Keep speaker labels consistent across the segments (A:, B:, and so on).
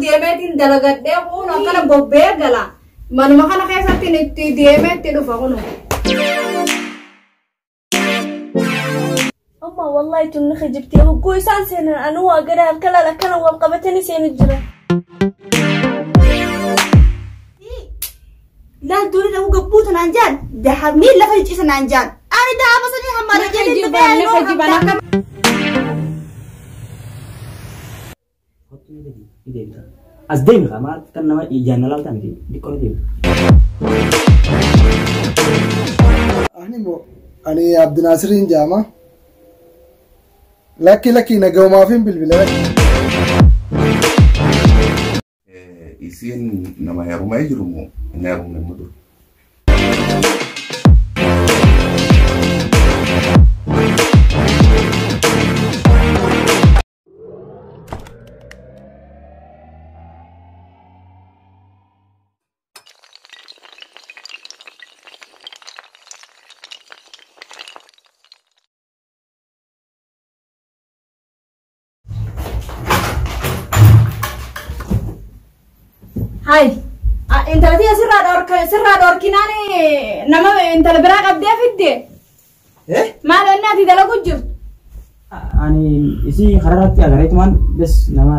A: deemeetiin dalagadhee kun akkana bobbee gala. Manuma kana keessatti itti deemee itti dhufa kun.
B: Amma wallahi tunni kijibtee hogguu isaan seenan anuu waa gara harka laala akkana wal qabatanii seenu jira.
C: Laal durii dhabu gabbuutu naan jaan dahabni lafa ciisa naan jaan. Ani dahaba sanii hamma
A: Lafa jiban lafa jiban akka.
D: As deemi kaa maal kan nama ijaan na laaltaa miti xiqqoo ni deemta.
E: Ani immoo ani Abdinaasiriin jaama. Lakki lakki nagaumaafin bilbila lakki.
F: Isiin nama heerumee jiru moo hin heerumne immoo dur?
A: Hai. Intalati asirraa dhorka sirraa dhorkinaan nama intala biraa qabdee fidde.
D: Eh?
A: Maal inni ati dalagu jirtu?
D: Ani isii karaa irratti agareetumaan bes nama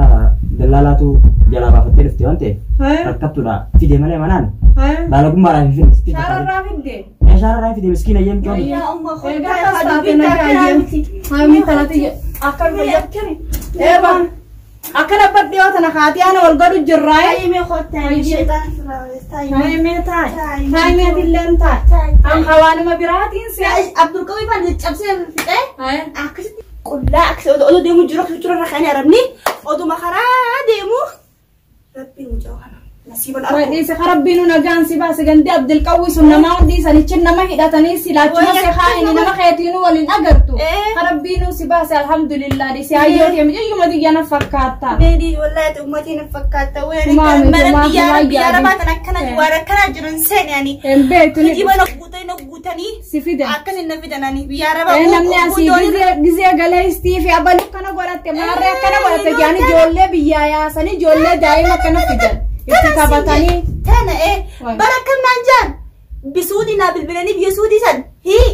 D: dallaalaatu jalaa baafattee dhufte waan ta'eef rakkattuudha fide malee manaan baalagummaadhaaf hin fidne sitti
A: Shaararraa fidde.
D: Meeshaarraa fide miskiina yeem coon.
C: Yaa umma
A: Egaa akkas taate nagaa yeem. Intalati akka fayyadkani. Eeba. Akkana badhiyoo tana kaatee ana wal godhu jirraa.
C: Taa'imee kottaa sheexaan firaa
A: Taa'imee taa'i. Taa'imee atilleen taa'i. An hawaanuma biraatiin si.
C: Abdulqawi faan caccabsee fixee akkasitti qullaa akkasii odoo deemu jiru akkasii jirru kan arabni oduma karaa deemu rabbiin mucaa kana nasiiban argu.
A: Dhiise karabbiinu nagaan si baase gandi Abdulqawwi sun nama hundi isanichi nama hidhatanii silaachuma si haa inni nama keetiinuu waliin agartu. Karabbiinu si baase alhamdulillah dhiise hayyoo deemu iyyuma xiyya na fakkaata.
C: Beedii wallahi ummatiin na fakkaata
A: Maami,
C: mana
A: maami,
C: biyya
A: maami,
C: biyya
A: yaadi.
C: arabaa tan akkana waan akkana jiran seene ani.
A: Hin beektu ni
C: Kijiba na guutanii na guutanii
A: si fide.
C: akkasin na fidan ani biyya arabaa
A: Namni asii gizee galeestii fi abaluu akkana godhatte maarree akkana godhatte jedhanii ijoollee biyyaa yaasanii ijoollee daa'ima akkana fidan itti taphatanii.
C: Tana bara akkam naan jaan bisuudii naa bilbilanii biyya suudii san hii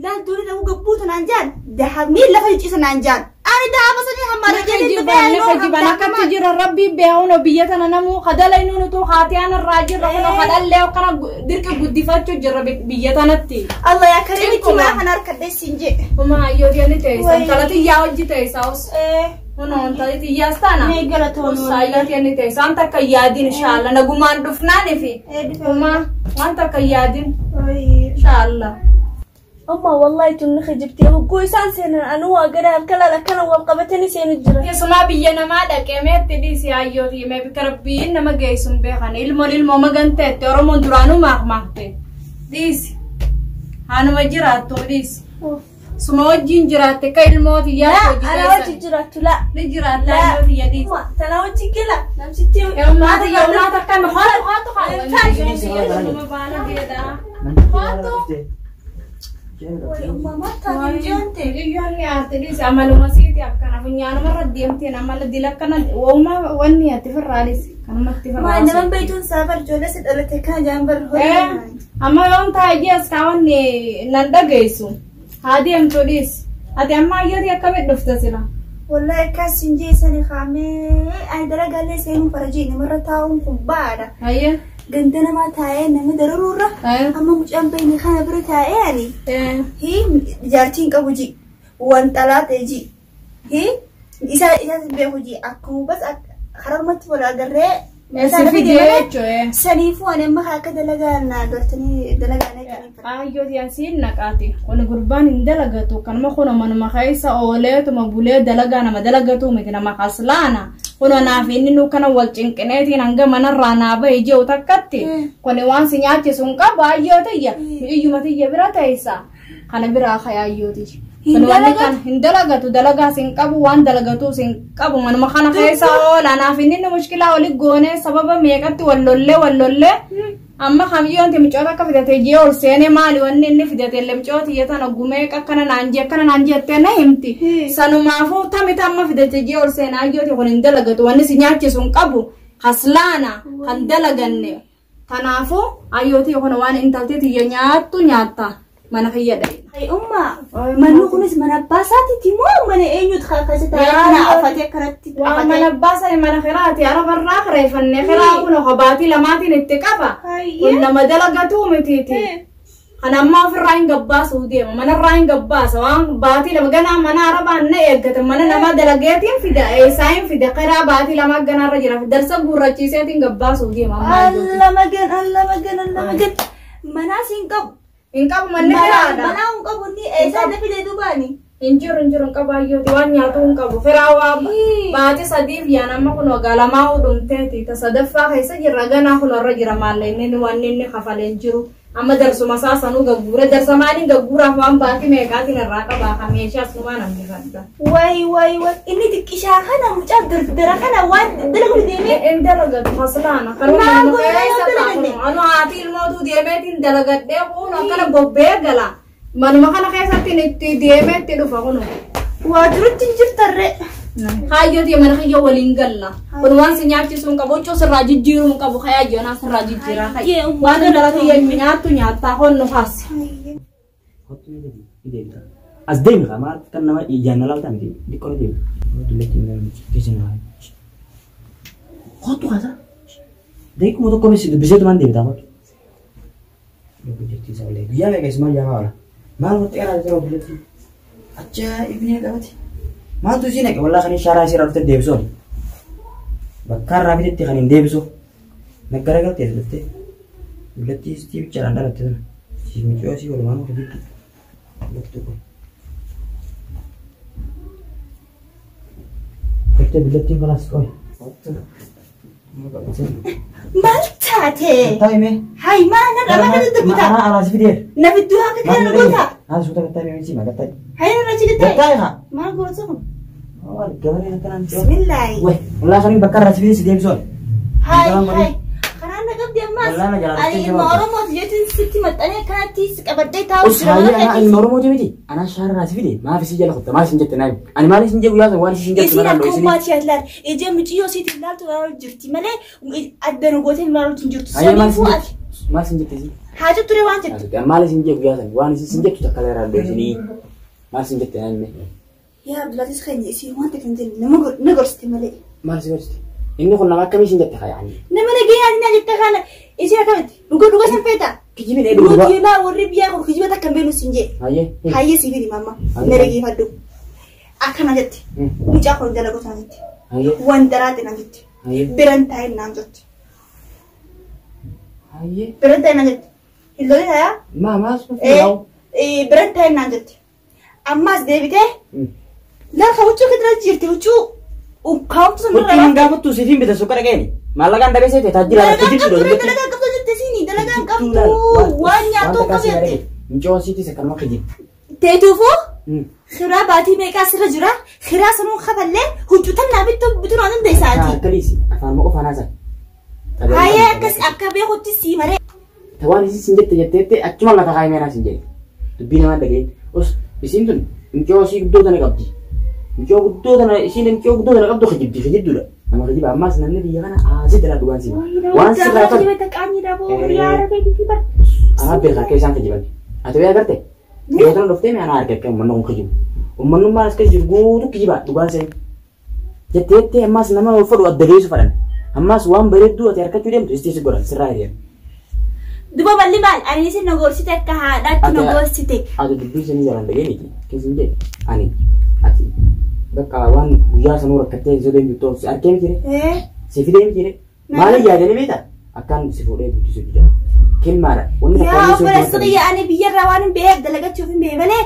C: laal durii dhabu gabbuutu naan jaan dahabni lafa ciisa naan jaan. Ani dahaba sanii hamma
A: Lafa jiban lafa jiban akkatti jira rabbii beekuun biyya tana namuu kadala inni nutu haatiyaan irraa jirra kun kadhallee akkana dirqi guddifachuu jirra biyya tanatti.
C: Allah yaa kareemitti
A: Cinquma.
C: maa kana harkadhee siin jedhe.
A: Uma hayyoo deemni teessa
C: Wayi.
A: intala xiyyaa hojii teessa os. Kunoo intala xiyyaas taana.
C: Mee galatoon
A: Hayyoo deemni teessa waan takka yaadin inshaalla nagumaan dhufnaanifi. Uma waan takka yaadin inshaalla.
B: Amma wallahi tunni kijibtee hogguu isaan seenan anuu waa gara harka laala akkana wal qabatanii seenu jira.
A: Keessumaa biyya namaa dhaqee meetti dhiisi hayyooti mee bika rabbiin nama geessu hin beekan ilmoon ilmoo maganteette Oromoon duraanuu maakmaakte dhiisi haanuma jiraattu dhiisi suma wajjin jiraatte ka ilmooti yaa hojii
B: Ana wajji jiraattu laa.
A: ni jiraatta hayyooti ya dhiisi.
B: Tana wajji gala namsitti.
A: Uummata yaa uummata akkami haatu haatu haatu. Haatu. Iyyoonni aarte dhiisi amaluma siiti akkana funyaanuma deemteen amala dila akkana wauma wanni ati firraa dhiisi kanumatti firraa.
C: Maa nama beektuun saafar ijoollee si dhalate kana jaan bar
A: Amma yoon taa'ee as kaawwanne nan dhageessu haa deemtu dhiisi ati amma ayyooti akkamitti dhufte sila.
C: Wallahi akkas hin jeessani kaamee ani dalagaalee seenuu farajii namarra taa'uun kun baadha.
A: Hayyee.
C: Ganda namaa taa'ee nama dararuurra amma mucaan bayni kana bira taa'ee ani hii jaartiin qabu ji waan xalaa ta'e ji hii isa isa beeku ji akkuma bas kararumatti wal agarree
A: Si fidee jechuudha.
C: Saniifuu ani amma akka dalagaa naa gartanii dalagaa na jedhanii
A: Ayyooti asiin naqaati. Kun gurbaan hin dalagatu. Kanuma kun manuma keessa ooleetuma bulee dalagaa nama dalagatu miti nama kaslaana. Kun naaf inni nu kana wal cinqineetiin hanga manarraa naa bahe jiru takkatti. Kun waan si nyaachisu hin qabu ayyootiyya. Iyyuma tiyya bira teessa. Kana biraa kaya ayyooti. Kun wanni kan hin dalagatu dalagaas hin qabu waan dalagatuus hin qabu manuma kana keessa oola naaf inni nu mushkilaa oli goonee sababa meeqatti wal lollee wal lollee. Amma kamiyyoon timcoota akka fidate jee ol seenee maali wanni inni fidate lemcooti jettan ogumee akkana naan jee akkana naan jettee na himti. Sanumaafuu tami tamma fidate jee ol seenaa ayyooti kun hin dalagatu wanni si nyaachisu hin qabu haslaana kan dalaganne. Kanaafuu ayyooti kun waan intalti tiyya nyaattu nyaatta mana kiyya dhaye.
C: Ay umma manni kunis mana abbaa isaatiiti moo mana eenyutu keessa taa'ee kana afatee akkanatti
A: Waan mana abbaa sani mana kiraati arabarraa kireeffannee kiraa kun hobaatii lamaatiin itti qaba. Kun nama dalagatuu mitiiti. Kan ammaa ofirraa hin gabbaasuu deema manarraa hin gabbaasa waan baatii lama ganaa mana arabaan na eeggata mana nama dalageetiin fida eessaa hin fida kiraa baatii lama ganaarra jira darsa gurrachiiseetiin gabbaasuu deema ammaa ayyooti.
C: Alla magan alla magan alla magan manaas hin qabu.
A: Hin qabu manni kiraadha.
C: Manaa hin qabu inni eessaa na fide dubaani.
A: Hin jiru hin jiru hin qabu ayyooti waan nyaatu hin qabu firaa waa baatii sadiif yaan amma kun waggaa lamaa hudhumteeti ta sadaffaa keessa jirra ganaa kun irra jira maallee wanni inni kafalee hin jiru amma darsuma isaa sanuu gagguure darsa maaliin gagguuraaf waan baatii meeqaatiin irraa qabaa ka meeshaas numaan hambifadha.
C: Wayi wayi wayi inni xiqqishaa kana mucaa dardara kana waan dalagu deemee.
A: Hin dalagatu haslaana
C: Maal
A: kanuma
C: godhaa
A: keessa
C: yoo dalaganne?
A: taa'u anu haati ilmootuu deemeetiin dalagadhee kun akkana bobbee gala manuma kana keessatti itti deemee itti dhufa kunu.
C: Waajirutti hin jirtarree.
A: Haayyooti mana kiyya waliin galla. Kun waan si nyaachisuu hin qabu, huccuu sirraa jijjiiruu hin qabu, hayyaa naa sirraa jijjiiraa.
C: Hayyee,
A: Waan intala tiyya nyaattu nyaattaa honnu kaas.
D: Kottu ni deebi, ni deebita. As deemi kaa maal kan nama ijaan na laaltaa miti xiqqoo ni deebita. Dullatti hin galu keessa na haa. Kottu kaasa. Daqiiquma tokko bisi dubbiseetu maan deebita kottu. Dubbijjirtii isa wallee guyyaa meeqa isumaan jaamaa oola. Maal watti qeeraa jira dullatti. Ajaa'ibni qabate. Maaltu isii naqe wallaa kan shaaraa isii irraa dhufte deebisuun. Bakka irraa bitetti kan hin deebisu. Naggara galtee as dhuftee. Dullatti isii bichaadhaan dhalatte sana. Si mucoo isii walumaan ofi jirti. Dullatti kun. Galtee dullattiin kalaas qoy.
C: Maal taate?
D: Taa'ime.
C: Hay maal na dhama kana dubbitaa?
D: Ma'anaa alaas fideer.
C: Na fidduu akka kana goota?
D: Haa suuta gattaa'ime miti ma gattaa'e.
C: Hay na rachi gattaa'e.
D: Gattaa'e haa.
C: Maal goota kun?
D: Maal gabaree akkanaan.
C: Bismillaahi.
D: Weh, wallaa saniin bakka irraa si fidee si deebisuun.
C: Hay hay. Karaan na qabdi ammaas.
D: Wallaa na jalaa
C: Ani
D: dhuftee
C: ilma
D: jabaa.
C: Oromooti jechuun sitti maxxanee akkanatti si qabadhee taa'u
D: Us hayyee anaa ilma Oromooti miti. Anaa shaarraa si fide maaf isii jala kutta maal isin jette naan. Ani maal isin jedhu guyyaa sana waan isin jettu
C: Isiin
D: narraa
C: akka
D: isin.
C: ummaati yaadlaal. Ijee muciyyoo isiitiin ilaaltu ilaaluu jirti malee adda nu gootee ilaaluu hin jirtu.
D: Hayyee maal isin
C: Saniifuu
D: jettu?
C: ati
D: Maal isin jette isin?
C: haati ture waan jettu.
D: Ani maal isin jedhu guyyaa sana waan isin jettu takka narraa isinii. Maal isin jette naan hime?
C: Yaa Abdulaziz keenya isiin wanta kan jenne nama na gorsite malee.
D: Maal isin gorsite? Inni kun nama akkamii isin jette haa yaani?
C: Nama nagayyaa ni jette kana isiin akkamitti dhuga dhuga san feeta.
D: Kijibni dheedhu dhugaa.
C: Nuti laa warri biyyaa kun kijiba takka hin beeknu siin jee.
D: Hayyee.
C: Hayyee siif himi mamma. Na dhageeffadhu. Akkana jette. Mucaa kun dalagu sana jette.
D: Hayyee.
C: Wandaraate na jette.
D: Hayyee.
C: Biran taa'e naan jette.
D: Hayyee.
C: Biran taa'e naan jette. Hin lolin hayaa?
D: Maa maal sun
C: Eh, biran taa'e naan jette. Ammas deebitee lafa huccuu kidira jirti huccuu ukkaamtu sun
D: Huccuu hin gaafattu siif hin bita suuqa dhaqeeni. Maallaqaan dhabee seete taajjira
C: Dalagaan
D: jirtu
C: qabdu dalagaan qabdu jette siini dalagaan qabdu waan nyaattuu qabu jette.
D: Mucoo siitis akkanuma kijib.
C: Teetuufuu Khiraa baatii meeqaa sirra jira? Khiraa sanuu kafallee huccuu tan naa bittu bituu naa dandeessaati.
D: Akkaliisi afaan ma qofaan haasaa.
C: Hayyee akkas akka beekutti sii maree.
D: Tawaan isin sin jette jetteette achuma lafa kaayimee naa sin jedhe. Dubbii namaa dhageen. Os isiin tun mucoo isii guddoo tana qabdi. Mucoo guddoo tana isiin mucoo guddoo tana qabdu kijibdi kijibduudha. Nama kijiba ammaas namni biyya kana aasii dalaa dhugaan siima. Waan sirraa ta'u. Anaa beekaa akka isaan kijiban. Ati bee agarte? Yoo tana dhuftee mee anaa arge akka uummanni kun kijibu. Uummanummaan as keessa jiru guutuu kijibaa dhugaan seen. Jettee jettee ammaas nama fedhu adda geessu fedhan. Ammaas waan bareedduu ati harkachuu deemtu istii si godhan sirraa hiriyan.
C: Duba balli maal? Ani isin na gorsite akka haadhaatti na gorsite.
D: Ati dubbii isinii jalaan dhageeniti. Keessin jedhe ani ati bakka waan guyyaa sanuu rakkattee hin sodeemtu ta'u si arkee miti ree? Si fidee miti ree? Maaliif yaadanii beektaa? Akkaan si fuudhee guddisuu dida. Kilmaadha. Wanni takka
C: Yaa
D: wanni si
C: obboleessa
D: hojjetu.
C: kiyya ani biyyarraa waan hin beekneef dalagachuuf hin beekne malee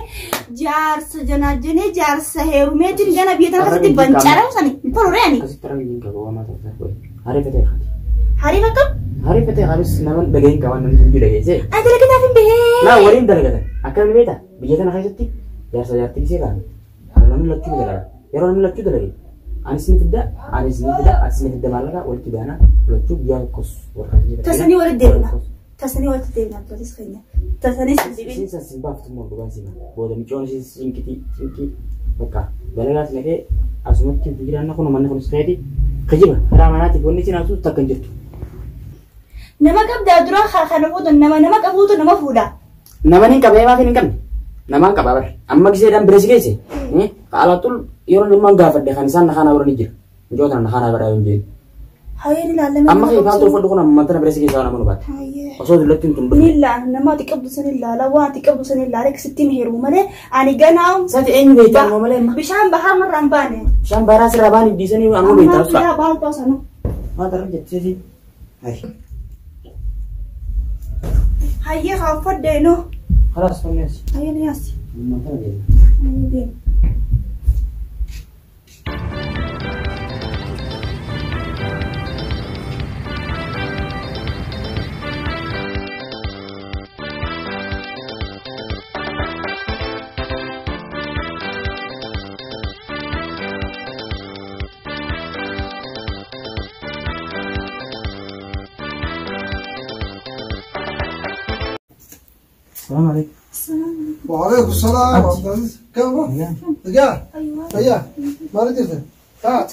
C: jaarsa janaajjanee jaarsa heerumeetiin gana biyya tana keessatti bancaadha sani hin tolure ani.
D: Akkasitti rabbiin qaba waan maal ta'u Hariifatee haati.
C: Hariif akkam?
D: Hariifatee haatis nama dhageen qaban namni hundi dhageessee.
C: Ani dalagataaf hin beekne.
D: Laa waliin dalagatan. Akkamiin beektaa? Biyya tana keessatti jaarsa jaartii isee ta'an namni lachuu dalaga. Yeroo namni lachuu dalage anis ni fidda, anis ni fidda, anis ni fidda maallaqa walitti baanaa lachuu guyyaa tokkos warra
C: Tasanii walitti deemna. Tasanii walitti deebina Abdulaziz keenya. Tasanii sin dhibin.
D: Isiin san sin baaftu immoo dhugaan si ba'a. Booda micoon isiin cinqitii cinqii bakka dalagaa si naqee asumatti jiraanna kun manni kunis keeti kijiba karaa manaatiif wanni isin haasuu takka hin jirtu.
C: Nama qabdaa dura kana fuudhu nama nama qabuutu nama fuudha.
D: Nama ni qabee maaf hin qabne? Namaan qabaa bara. Amma giseedhaan bira si geesse. Alaxul yeroo dhimmaan gaafadhe kan isaan nakaan bira ni jira. Mucoo tana nakaan bira hin jiru.
C: Hayyee ni ilaalla.
D: Amma kan ifaan tolfadhu kun amma tana bira si geesse waan amma nu baate.
C: Hayyee.
D: Osoo dullatti hin
C: Ni
D: dhufne.
C: ilaala nama ati qabdu san ilaala waan ati qabdu san ilaala akkasittiin heerumu malee ani ganaa
D: Sati eenyu beektaa ammoo malee amma?
C: bishaan bahaa marraan baane.
D: Bishaan baraa sirraa baaniif dhiisanii ammoo beektaa
C: Amma
D: usta.
C: yaa baal baasanu.
D: Maal tarra jettee Hai.
C: Hayyee haa uffadheenoo.
D: خلاص خلص.
C: Hayyee ni yaasi.
D: ما ترى
C: Hayyee deema.
D: السلام عليكم.
E: وعليكم السلام عبد العزيز كيف
D: نعم.
E: رجع
C: أيوة.
E: رجع ما رجعت تعال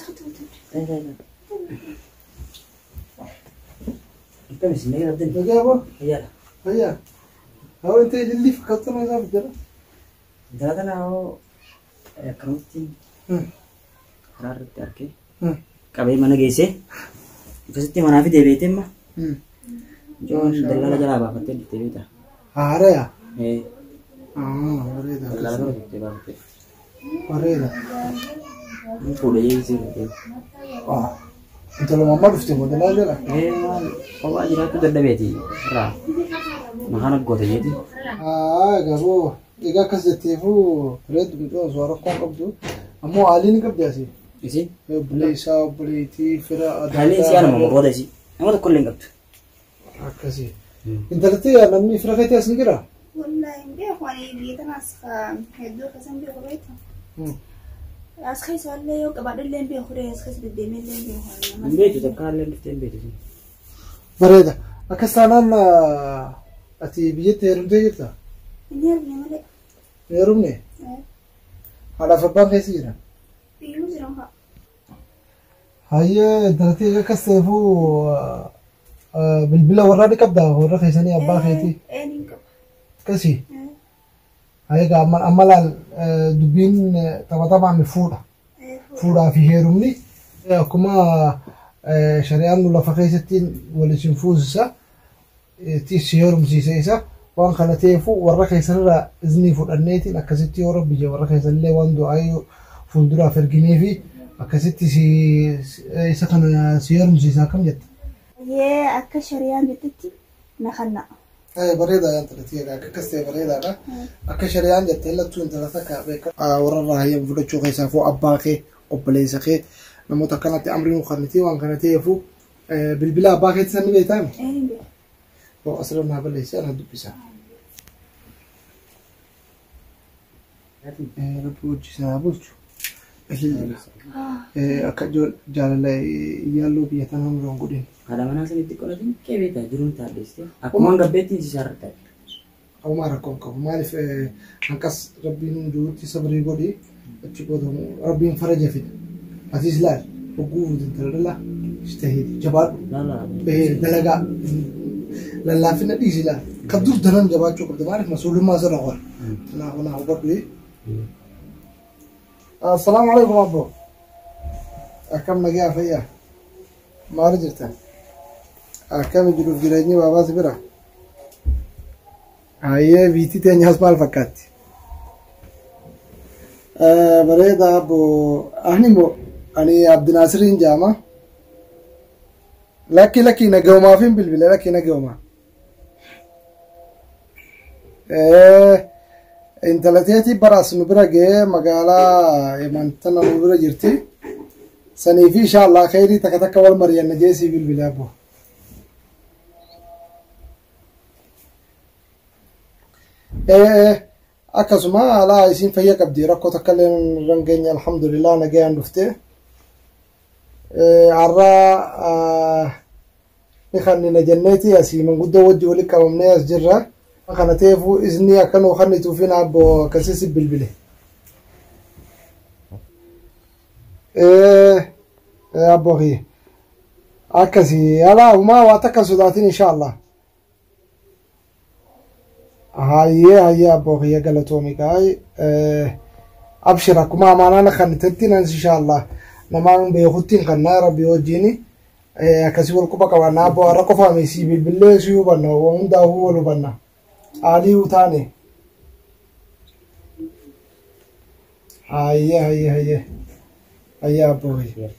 D: انت مش نقدر الدنيا.
E: رجع ابو
D: يلا.
E: هيا هو انت اللي فكرت ما في الجرة
D: ثلاثة هو كرمتي قرار تركي qabee mana geessee akkasitti manaa fi deebi'eetii amma ijoon dallala jalaa baafattee dhuftee beektaa.
E: هاريا
D: Ee
E: اه بريدة
D: dallala bira dhuftee baafattee.
E: بريدة
D: Inni fuudhee jeesisee fuudhee.
E: اه انت لما ما رفت ولا لا لا
D: Ee maal kophaa jiraachuu dadhabeeti irraa makaan goota jeeti.
E: اه قابو إذا كسرتيفو رد مجوز ورقم قبضو أمو عالين قبض يا سي
D: Isin
E: obboleessaa obboleettii fira
D: haalli isii anuma booda isii nama tokko illee hin qabdu.
E: Akkasii. Intalatti namni fira keetii as ni jira?
C: Wallahi hin beeku ani biyya tanaas hedduu keessa hin beeku beektu. As keessa illee yoo qabaadhu illee hin beeku as keessa deddeemee illee hin beeku.
D: Hin beektu takka illee dhuftee hin beektu isin.
E: Bareeda. Akkas taanaan ati biyyatti heerumtee jirta?
C: Hin heerumne malee.
E: Hin heerumne? Haadhaaf abbaan keessa jiran?
C: Biyyuu jiran fa'a.
E: Hayyee intalatti akkas ta'eefuu bilbila warraa ni qabdaa warra keessanii abbaa keetii?
C: Ee ni qaba.
E: Akkasii. Hayyee gaa amma amma laal dubbiin taphatamaami fuudha. Fuudhaa fi heerumni akkuma shari'aan nu lafa keessatti wal isin fuusisa si heerumsiisa isa waan kana ta'eefu warra keessanirraa iznii fudhanneetiin akkasitti yoo rabbi jee warra keessanillee waan du'aa fuulduraaf erginee fi akkasitti si isa kana si heerumsiisa akkam jetta.
C: Hayyee akka shari'aan jettetti na kanna.
E: Bareedaa intalatti egaa akkas ta'e bareedaadha. Akka shari'aan jettee lattuu intala takka beeka. Warra irraa hayyama fudhachuu keessaafuu abbaa kee obboleessa kee namoota akkanatti amrii nu kenniti waan kana ta'eefu bilbila abbaa keetti san ni beektaa?
C: Ee hin beeku.
E: Hoo asirra naa balleessee ana dubbisa. Rabbi hojii isaa bulchu. Akka jaalala iyyaaloo biyya tanaa nurraan godhin.
D: Haadha manaa sanitti qolatin kee beektaa jiruun taaddeessite. Akkuma gabbeettiin si sararta.
E: Homaa rakkoon qabu. Maaliif hanqas rabbiin hunduutti sabrii godhi achi booda rabbiin faraja fida. Atis laal hogguu intala dhala ishtahidi jabaadhu. Dalagaa lallaafina dhiisi laal. Kan dur daran jabaachuu qabda maaliif masuulummaa sirra qora. Kanaafuu naa hubadhu. Assalaamu alaikum abbo. Akkam nagaa fayyaa? Maal jirtan? Akkam jiruuf jireenyi baabaas bira? Hayyee biitti teenyaas maal fakkaatti? Bareeda abbo. Ani immoo ani Abdinaasiriin jaama. Lakki lakki nagaumaaf hin bilbile lakki nagaumaa. Intala teetii baraas nu bira ga'ee magaalaa Yemantana nu bira jirti. Sanii fi inshallah khayrii takka takka wal mari'anna jeesii bilbile abbo. Akkasuma alaa isiin fayya qabdi rakkoo takka illee irra hin geenye alhamdulillah nagayaan dhufte. Har'a Ni kannina jenneeti asii manguddoo wajji walitti qabamnee as jirra. Kana ta'eefuu izni akka nuu kannituufin abboo akkasii si bilbile. Abboo kiyya. Akkasii alaa humaa waa takka sodaatin insha Allah. Hayyee hayyee abboo kiyya galatoomi kaay. Abshir akkuma amaanaa kannitetti nan insha Allah namaan beekuttiin kannaa rabbi wajjini. Akkasii wal quba qabaannaa abboo har'a qofaame si bilbillee si hubanna waan hundaafuu wal hubanna. Aalii utaane. Hayyee hayyee hayyee. Hayyee abboo kiyya.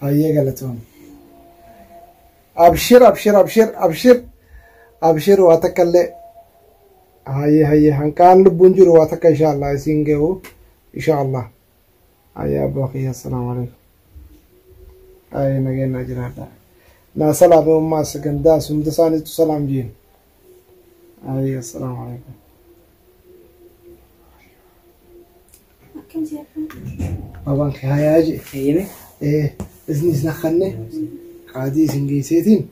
E: Hayyee galatoomi. Abshir abshir abshir abshir abshir waa takka illee. Hayyee hayyee hanqaan lubbuun jiru waa takka insha Allah isiin gahu insha Allah. Hayyee abboo kiyya assalaamu alaikum. Hayyee nageenyaa jiraadha. Naa salaame ummaas gandaas hunda isaaniitu salaam jeen. Hayyee assalaamu alaikum.
C: Akkam si'aafan?
E: Babaan kee hayaa jee.
D: Eeyyame.
E: Izni nakkanne qaadii isin geesseetiin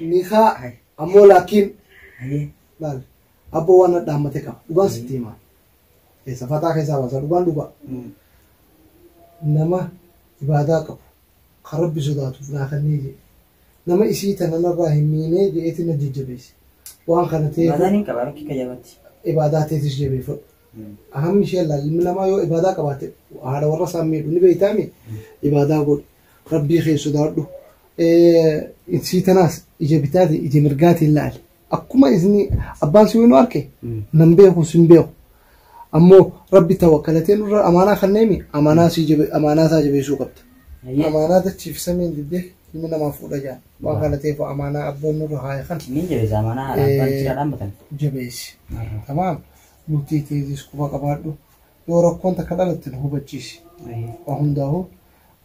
E: nikaa ammoo laakiin laal abboo waan dhaammate qaba dhugaan sitti himaa keessa fataa keessaa baasa dhugaan dhugaa nama ibaadaa qabu kan rabbi sodaatuuf naa kannee jedhe nama isii tana narraa hin miinee jedheetiin na jajjabeesse waan kana ta'eef
D: Ibadaan hin qaba rakkii kajabaatti.
E: Ibaadaa teetis jabeeffadhu. Ahammi ishee laal ilmi namaa yoo ibaadaa qabaate haadha warra isaan miidhu ni beektaami ibaadaa godhu rabbii kee sodaadhu. Isii tanaas ija bitaatiin ija mirgaatiin laali. Akkuma isin abbaan si nu arke nan beeku sin beeku. Ammoo rabbi tawakkalatee nurra amaanaa kanneemi amaanaa si jabe amaanaa isaa jabeessuu qabda. Amaanaa dachiif samiin diddee ilmi namaa fuudha jaan. Waan kana ta'eef amaanaa abboon nurra haaya kan
D: Niin jabeessa amaanaa abbaan sira dhaabbatan.
E: Jabeessi. Tamaam bultii teetis quba qabaadhu. Yoo rakkoon takka dhalatte nu hubachiisi. Waa hundaa'u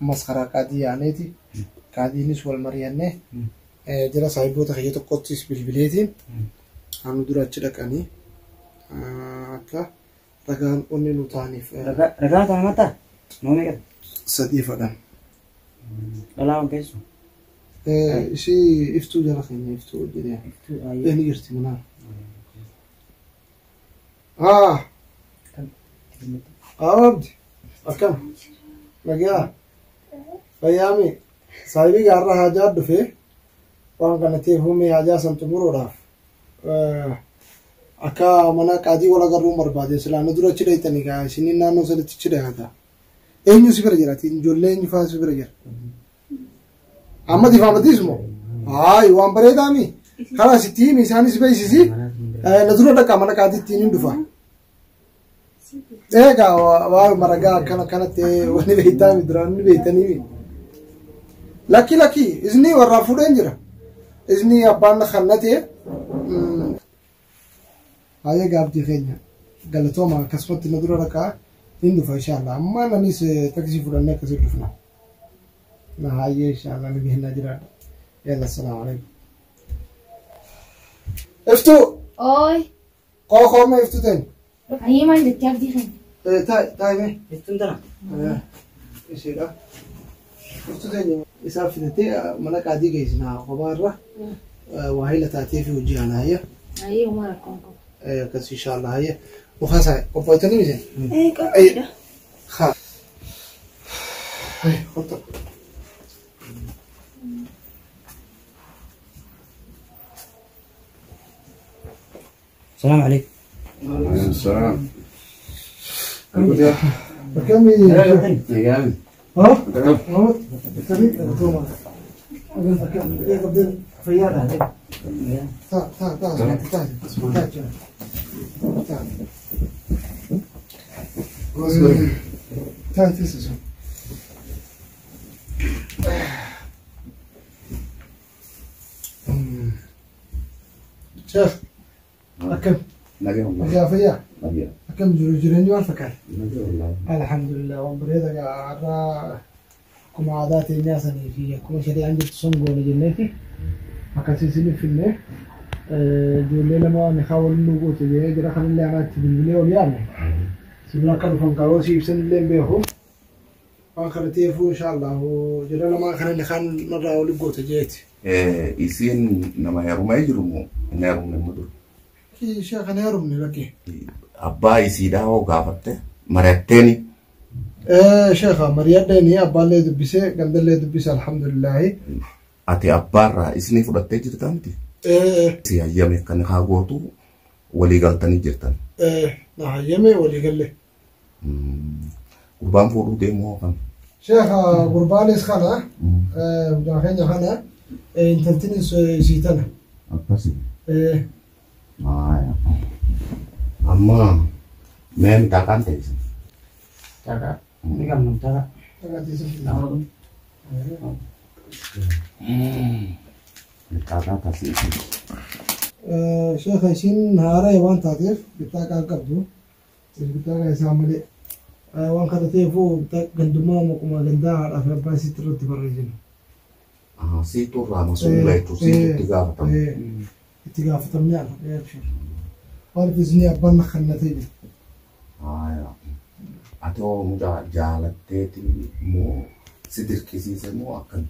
E: ammas karaa qaadii yaaneeti. Qaadiinis wal mari'annee jara saahiboota kiyya tokkottis bilbileetiin anu dura achi dhaqanii akka ragaan onni nu ta'aniif
D: Ragaa ta'an mataa? Noo meeqa?
E: Sadii fadhan.
D: Dhalaa waan keessu.
E: Ishii iftuu jara keenya iftuu jedhee. Ni jirti manaa. Haa. Abdi. Akkam. Nagaa. Fayyaami. Saahibii gaarra haajaa dhufee waan kana ta'eef humni haajaa san xumuruudhaaf akka mana qaadii wal agarruu barbaade silaa nu dura achi dhayxanii gaa isiniin naannoo sanitti achi dhayata. Eenyu si bira jira? Ijoollee eenyu fa'aa si bira jira? Amma difaamatiis moo? Haayi waan bareedaami. Karaa sitti himi isaanis beeksisi. Na dura dhaqaa mana qaadiitti hin dhufa. Egaa waa maragaa akkana akkanatti wani beektaami duraan ni beektanii. Lakki lakki isinii warraa fuudheen jira. Isinii abbaan kannatee. Haayee gaabdii keenya galatooma akkasumatti na dura dhaqaa hin dhufa inshallah. Amma nanis taksii fudhannee akkasii dhufna. Na haayee inshallah ni beeknaa jiraadha. Yalla assalaamu alaikum. Iftuu.
A: Ooy.
E: Koo koomee iftuu ta'in.
A: Hayyee maal jettee abdii keenya?
E: Taa'e taa'e mee.
D: Iftuun tana.
E: Isheedha. Iftuu teenya isaa fidatee mana qaadii geessinaa kophaa irra waa hila taatee fi hojii aanaa hayya.
A: Hayyee homaa rakkoon qabu.
E: Akkas inshallah hayya. Mukaasa qophootanii miti?
C: Ee qophiidha.
E: Haa. Hay kottu.
D: Salaamu alaikum.
F: Salaam.
E: Akkamii?
F: Nagaan.
E: Haa? Haa? Akkamii? Galatooma. Akkamii? Qabdeen fayyaadha. Taa taa taa taa taa taa. Taa teessisa. Sheekh akkam?
F: Nagaa wallah.
E: Nagaa fayyaa?
F: Nagaa.
E: Akkam jiru jireenyi maal fakkaata?
F: Nagaa wallah.
E: Alhamdulillah waan bareeda har'a akkuma aadaa teenyaa sanii fi akkuma shari'aan jirtu sun goone jenneeti akkasii isin finne ijoollee lama nikaa waliin nu goote jedhee jira kanallee anaatti bilbilee ol yaame. Si bira akka dhufan kaawoo si ibsan illee hin beeku. Waan kana ta'eefuu inshaallah jara lamaa kana ni kan narraa oli goota jeeti.
F: Isiin nama heerumee jiru moo hin heerumne immoo dur?
E: Ishee kana heerumne lakkee.
F: Abbaa isiidhaa hoo gaafatte mari'atteeni.
E: Sheekha mari'adheeni abbaallee dubbisee gandallee dubbise alhamdulillahi.
F: Ati abbaarraa isinii fudhattee jirta miti? Si hayyame kan haa gootu walii galtanii jirtan.
E: Na hayyame walii galle.
F: Gurbaan fuudhuu deemu hoo kam?
E: Sheekha gurbaanis kana mucaa keenya kana intaltinis isii tana.
F: Akkasi. Amma mee mixaaqaan teessi.
D: Taqa. Ni qabna taqa.
E: Taqa teessi.
F: Mixaaqaa taasisu.
E: Sheekha isiin haaraya waan taateef bitaaqaa qabdu. Bitaaqa isaa malee. Waan kana ta'eefuu gandummaa maquma gandaa haadhaa fi abbaa isiitti irratti barreessina.
F: Siitu irraa masuula jechuun siitu itti gaafatama.
E: Itti gaafatamni ana. Maaliif isinii abbaan na kannatee jira.
F: Ati hoo mucaa jaalatteeti moo si dirqisiise moo akkami?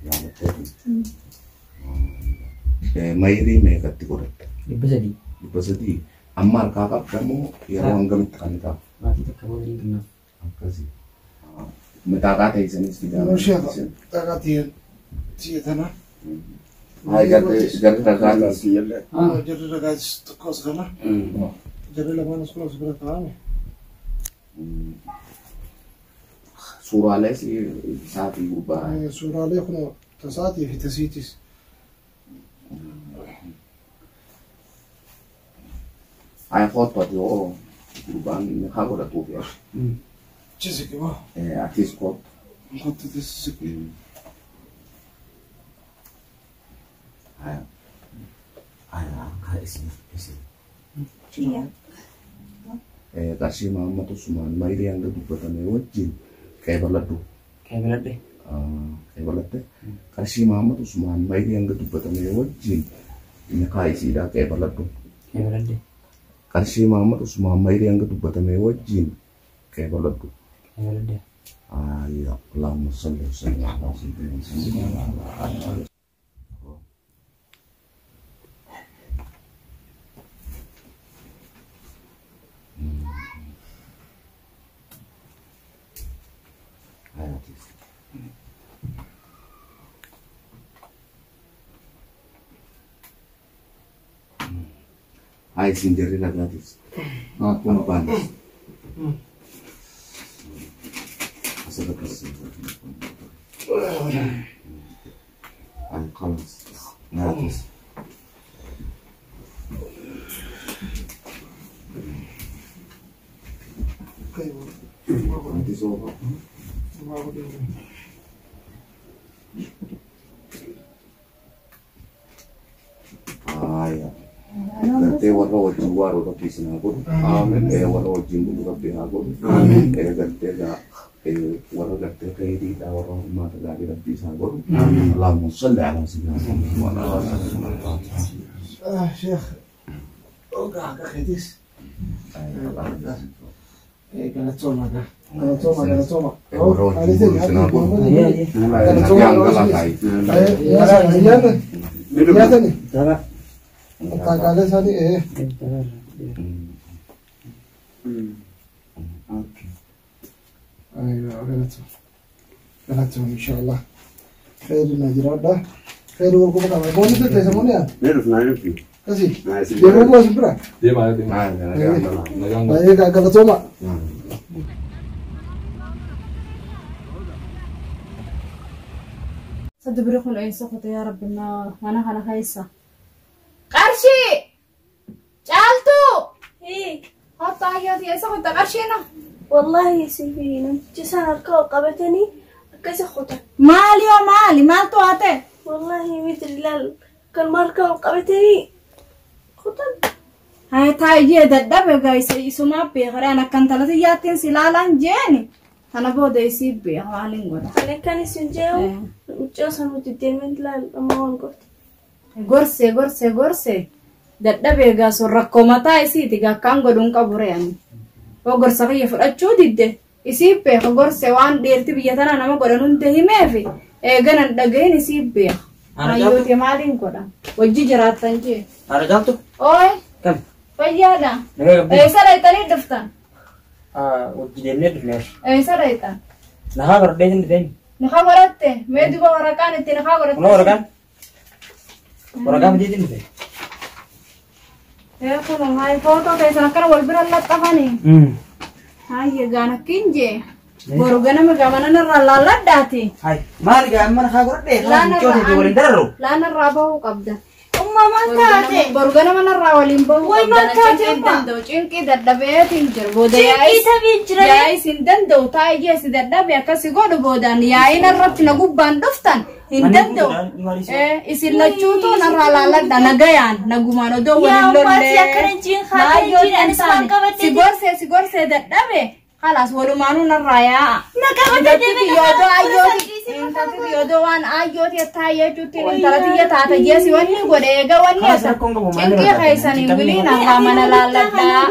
F: Jaalatteeti. Mayirii meeqatti godhatte?
D: 300.
F: 300. Amma harkaa qabda moo yeroo hangamitti kan ta'a?
D: Baatii takka booda ni kennaaf.
F: Akkasii. Mixaaqaa teessanis
E: Yeroo sheekha mixaaqaa tiyya tana.
F: Haa jarri ragaa
E: Jarri ragaatis tokko as kana. Jarri lamaanis kun as bira kaa'ame.
F: Suuraalee isaa fi gubbaa.
E: Suuraalee kun tasaatii fi tasiitis.
F: Haa kottu ati hoo gurbaan haa godhatuuf yaa.
E: Chisiki moo?
F: Atis kottu.
E: Kottu tisiki.
F: Haa haa isin isin. Qarshii Mahammad Usmaan mayirii hanga dubbatame wajjin qeebaladhu.
D: Qeebaladhe.
F: Qeebalatte. Qarshii Mahammad Usmaan mayirii hanga dubbatame wajjin nikaa isiidhaa qeebaladhu.
D: Qeebaladhe.
F: Qarshii Mahammad Usmaan mayirii hanga dubbatame wajjin qeebaladhu.
D: Qeebaladhe.
F: Ayya Allahumma salli wa sallim ala sayyidina Muhammad. Haa isin jarri ragaatis. Abbaanis. Asirra kasii. Haa khalas. Naatis. Anti soofa. Haa. Gartee warra wajjin waaruu rabbi isin haa godhu. Warra wajjin bulu rabbi haa godhu. Gartee warra gartee khayriidha warra hormaata gaarii rabbi isaan haa godhu. Allahumma salli ala sayyidina Muhammad wa ala alihi wa sahbihi.
E: Sheekh ogaa akka keetis. Galatooma galatooma galatooma.
F: Warra wajjin bulu isin haa godhu.
E: Nyaatani.
D: Taqa.
E: Taqaalee isaanii. Galatooma. Galatooma inshaallah. Khayri na jiraadha. Khayri wal quba qaba. Boonni teessa moonni yaa?
G: Ni dhufna ni dhufna.
E: Kasi. Yeroo moo isin bira?
G: Deemaa deemaa.
E: Baay'ee galatooma.
A: Sadubri kun eessa qote yaa rabbi mana kana keessa. Qarshii! Caaltuu! Hatta ayyaati eessa qote qarshiina?
B: Wallahi sifi namtichi isaan harka ol qabatanii akkasi qotan.
A: Maali yoo maali? Maaltu haate?
B: Wallahi mitri laal kan harka ol qabatanii qotan.
A: Haa taa'ee dadhabe gaisa isumaa beekaraan akkan talati yaattiin si ilaalaan jeeni. Kana booda isii beeka maaliin godha.
B: Ani kan isin jeewu mucaa san hojii deemee laal amma waan goote.
A: Gorsee gorsee gorsee dadhabee gaa sun rakkoo mataa isiiti gaa akkaan godhuun qabu re'ani. Yoo gorsa kiyya fudhachuu didde Isii beeka gorse waan dhiirti biyya tana nama godhan hunda himeefi eeganan dhagahin isii beeka. Ayyooti maaliin godhan? Wajji jiraattan jee.
D: Haadha caaltu?
A: Ooy.
D: Kam?
A: Fayyaadha.
D: Nagaa qabdee?
A: Eessa dhayxanii dhuftan?
D: Wajji deemnee dhufneerra.
A: Eessa dhayxan?
D: Nahaa baradhee isin dhufeen.
A: Nikaa godhatte? Mee duba waraqaan itti nikaa godhatte?
D: Kunoo waraqaan? Waraqaa fideetiin dhufe.
A: Ee kunoo hayi footoo keessan akkana wal bira laxxafanii. Haayye gaan akkin jee. Boru ganama gaamanan irraa laalladhaati.
D: Hayi maali gaa amma nahaa godhadhee?
A: Laan
D: Michoota
A: irraa
D: waliin dararu.
A: Laan irraa bahuu qabda.
C: Umma maal taate?
A: Boru ganama narraa waliin bahuu
C: Way maal
A: qabda.
C: taate
A: Cinqii hin
C: umma?
A: danda'u. Cinqii dadhabeetiin jira. Booda
C: Cinqii
A: yaa'is
C: tabii jira.
A: yaa'is hin danda'u. Taa'ee si dadhabe akkasi godhu boodaan yaa'ina irratti na gubbaan dhuftan hin
D: Manni
A: danda'u.
D: guutuudhaan maal isii?
A: Isin lachuutu narraa laalladha nagayaan nagumaan odoo
C: Yaa
A: waliin
C: umma
A: lollee.
C: ati akkana jiin haadha jiin anis waan qabadde
A: Si gorsee si gorsee dadhabe خلاص walumaanuu narraa yaa'a.
C: Na qabate deeme na
A: Yoodoo
C: qabate
A: ayyooti intalti yoodoo waan ayyooti taayyeechuutti intala tiyya taata jeesi wanni godhe eega wanni
D: Kanas
A: asa
D: rakkoon qabu maal
A: cinqii
D: irra
A: keessan hin biliin arraa mana laalladhaa.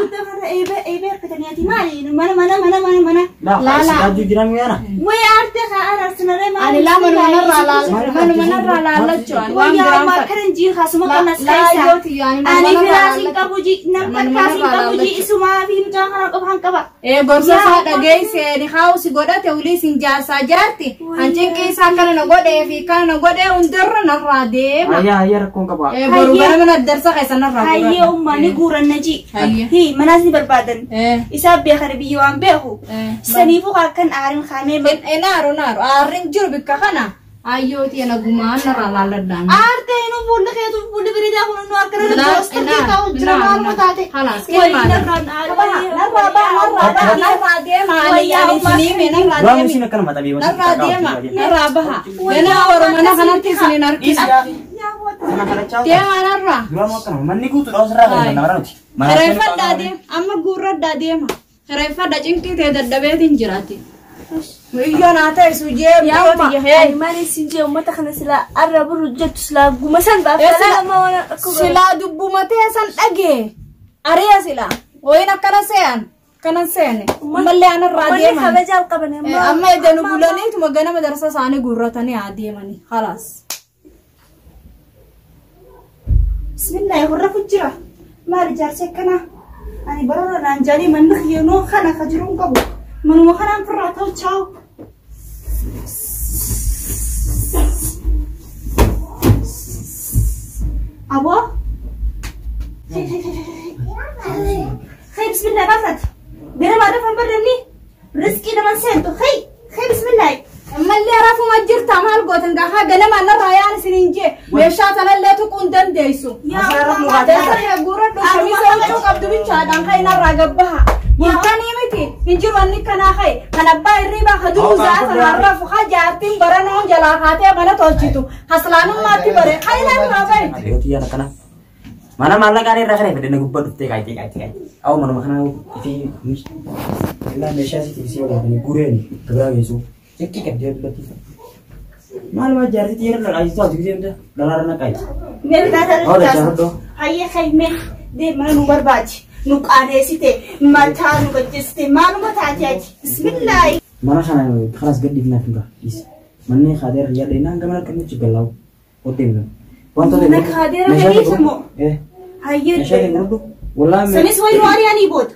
C: Mana mana mana mana mana.
A: Laala.
D: Laajuu jiran yaana.
C: Way aarte haa araarsinaree maali?
A: Ani laa manuma narraa laalla manuma narraa laallachuu ani waan
C: Wayyaa
A: biraan
C: ammaa
A: fadha.
C: karan jiin haasuma kanas keessa.
A: Laayyooti yaani
C: Ani
A: manuma narraa
C: firaasiin
A: laallachuu.
C: qabu ji nam
A: Manuma
C: takkaasiin
A: narraa
C: qabu ji
A: laallachuu.
C: isumaa fi mucaa kana qofaan qaba.
A: Ee gorsa isaa dhageessee ni haawusi godhate ulii sin jaarsaa jaarti. An cinqii isaa kana na godhee fi kana na godhee hundarra narraa deema.
D: Ayyaa ayyaa rakkoon qaba.
A: Ee boru ganama na darsa keessa narraa
C: Hayyee
A: godhadha.
C: ummaa ni guuranna ji.
A: Hayyee.
C: Hii manaas ni barbaadan.
A: Ee.
C: Isaa beekan biyya waan beeku.
A: Ee.
C: Saniifuu akkan aarin kaamee
A: Naaru naaru aarrin jiru bikka kana ayyooti nagumaan narraa laalladhaan.
C: Aarte inuu fuulli keetu fuulli bareedaa kun nu akkana poostarkii kaa'u jira maaluma taate.
A: Halas
C: Waliin narraan
A: narraa baa narraa baa narraa deema ani ani isiniime narraa
D: Waan
A: deemi
D: isin akkana maxxanee
A: narraa deema narraa baha ganaa oromana kanatti isinin harkisa deema narraa
D: Duraan akkana manni guutuudha osirraa kan nama nuti.
A: kireeffadhaa deema amma guurradhaa deema kireeffadha cinqii ta'e dadhabeetiin jiraati. Iyyoo naa ta'e sujee
B: Yaa
A: biyyooti
B: ani maal isin jee uummata kana silaa arra burru jettu silaa guma san baaftaa lama waan akka
A: silaa dubbumatee san dhagee ari'a silaa wayin akkana se'an kana seene ammallee anarraa
B: Wanni
A: deeman
B: kabajaa qaban
A: amma edanu bulaniituma ganama darsa isaanii guurratanii haa deemanii halaas.
C: Bismillaahi horrafu jira. Maal ijaarsa akkanaa? Ani baroora naan jaanii manni kiyyoo kana ka jiru hin qabu. Manuma kanaan firraa ta'u chaawu. Aboo. Hey bismillah baafat. Gara maa dhafan barranni? Riskii naman seentu. Hey hey bismillah.
A: Ammallee rafuma jirta maal gootan gahaa ganama narraa yaa'an isiniin jee meeshaa tanallee tuquu hin dandeessu. Teessa kee guurradhu shamisa huccuu qabdu bichaadhaan kai narraa gabbaha. Bultanii miti hin jiru anni kanaa kai kan abbaa hirribaa ka duruu za'a sanaan rafu ka jaartiin baranoon jalaa kaatee mana tolchitu haslaanummaatti bare kai narraa bahi.
D: Adeemti yaana kana. Mana maallaqaan irraa kana fedhe na gubbaa dhuftee kaayitee kaayitee kaayitee. Awu manuma kana ifi illaa meeshaa sitti si walaatanii guureen gibiraa geessu. Xiqqii qabdee dubbatti. Maaluma jaartii xiyyeera dhaqaajitu ati gisee hunda dhalaarra naqaaji.
C: Mee bitaa
D: Hoo dachaa hodhoo.
C: Hayyee hay mee deemaa nu barbaadi. Nu qaaneessite mataa nu gajjiste maaluma taate ati. Bismillaahi.
D: Mana kana kanas gad dhiifnaaf hin ga'a. Manni kaadeera yaada innaan gamana qabnu gallaa'u. Odeemna. Wantoota
C: Mana kaadeera gadiisa moo? Hayyee.
D: Meeshaa keenya gurguddu. Walaa
C: Sanis wayi nu ari'anii booda.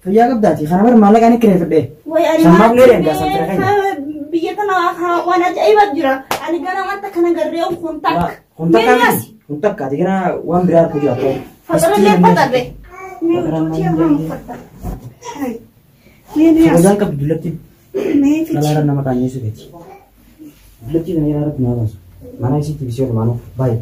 D: Fayyaa qabdaati. Kana bar maallaqaan kireeffadhee fedhee.
C: Wayi ani
D: Sammaaf ni deemta samtira keenya.
C: Biyya tana waan ajaa'ibaa jira. Ani gara wanta kana garree kun takka.
D: Kun takka miti. Kun takka ati gara waan biraa arguu jiraatu.
C: Faxarallee faxarre.
D: Kabajaan qabdu dullatti. Dhalaarra nama qaanyeessu beeti. Dullatti kana irraa irratti nama baasu. Mana isitti bisee olmaanuu baay'ee.